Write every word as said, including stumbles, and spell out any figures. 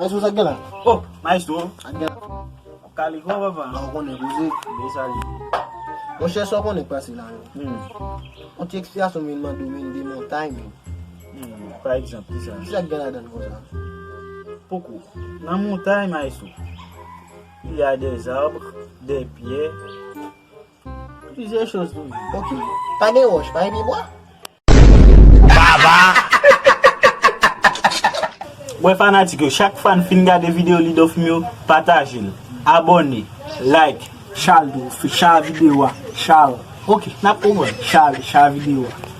Maestro, sa k gen la? Oh, maestro. Sa k gen la? Kaliko, papa. Ba, ou konnen poze. Mesali. Monchè, sa w konnen k pase la yo. Hmm. Yon ti eksplikasyon mwen mande w, men de montay, men. Hmm. Pa egzanp, ki sa? Ki sa k gen ladan l konsa? Poko. Nan montay, maestro, il y a des arbres, des pierres, plusieurs choses tou. Ok. Pa gen wòch, pa gen pyebwa? Mwen fanatik yo, chak fwa n fin gade videyo Lidofilm yo, pataje l, abòne, like. Chal tou, fi- chal videyo a, chal. Ok, n ap konprann. Chal, chal videyo a.